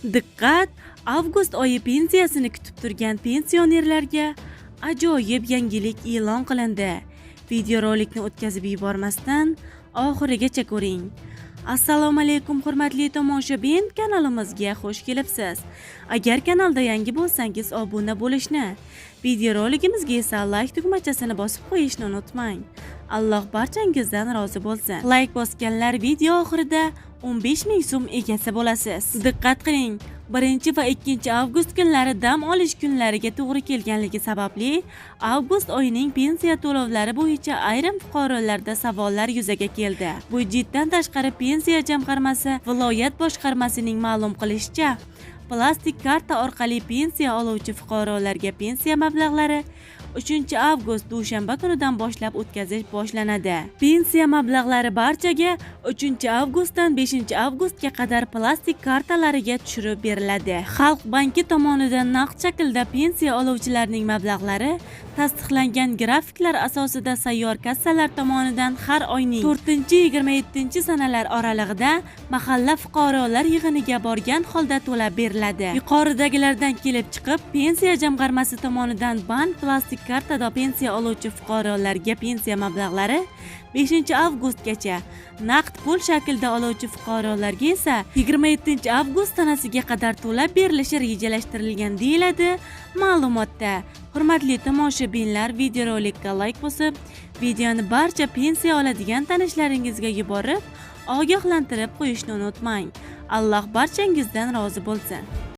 Diqqat! Avgust oyi pensiyasini kutib turgan pensionerlarga ajoyib yangilik e'lon qilindi. Videorolikni o'tkazib yubormasdan oxirigacha ko'ring. Assalomu alaykum hurmatli tomoshabin, kanalimizga xush kelibsiz. Agar kanalda yangi bo'lsangiz obuna bo'lishni, videoroligimizga esa like tugmachasini bosib qo'yishni unutmang. Alloh barchangizdan rozi bo'lsin. Like bosganlar video oxirida 15 ming so'm egasi bo'lasiz. Diqqat qiling! 1 va 2 avgust kunlari dam olish kunlariga to'g'ri kelganligi sababli avgust oyining pensiya to'lovlari bo'yicha ayrim fuqarolarda savollar yuzaga keldi. Byudjetdan tashqari pensiya jamg'armasi viloyat boshqarmasining ma'lum qilishicha, plastik karta orqali pensiya oluvchi fuqarolarga pensiya mablag'lari 3 avgust dushanba kunidan boshlab o'tkazish boshlanadi. Pensiya mablag'lari barchaga 3 avgustdan 5 avgustga qadar plastik kartalariga tushirib beriladi. Xalq banki tomonidan naqd shaklda pensiya oluvchilarning mablag'lari tasdiqlangan grafiklar asosida sayyor kassalar tomonidan har oyning 4-27 sanalar oralig'ida mahalla fuqarolar yig'iniga borgan holda to'lab beriladi. Yuqoridagilardan kelib chiqib, pensiya jamg'armasi tomonidan bank plastik kartada pensiya oluvchi fuqarolarga pensiya mablag'lari 5 avgustgacha, naqd pul shaklida oluvchi fuqarolarga esa 27 avgust sanasiga qadar to'lab berilishi rejalashtirilgan, deyiladi ma'lumotda. Hurmatli tomoshabinlar, videorolikka like bosib, videoni barcha pensiya oladigan tanishlaringizga yuborib, ogohlantirib qo'yishni unutmang. Alloh barchangizdan rozi bo'lsin.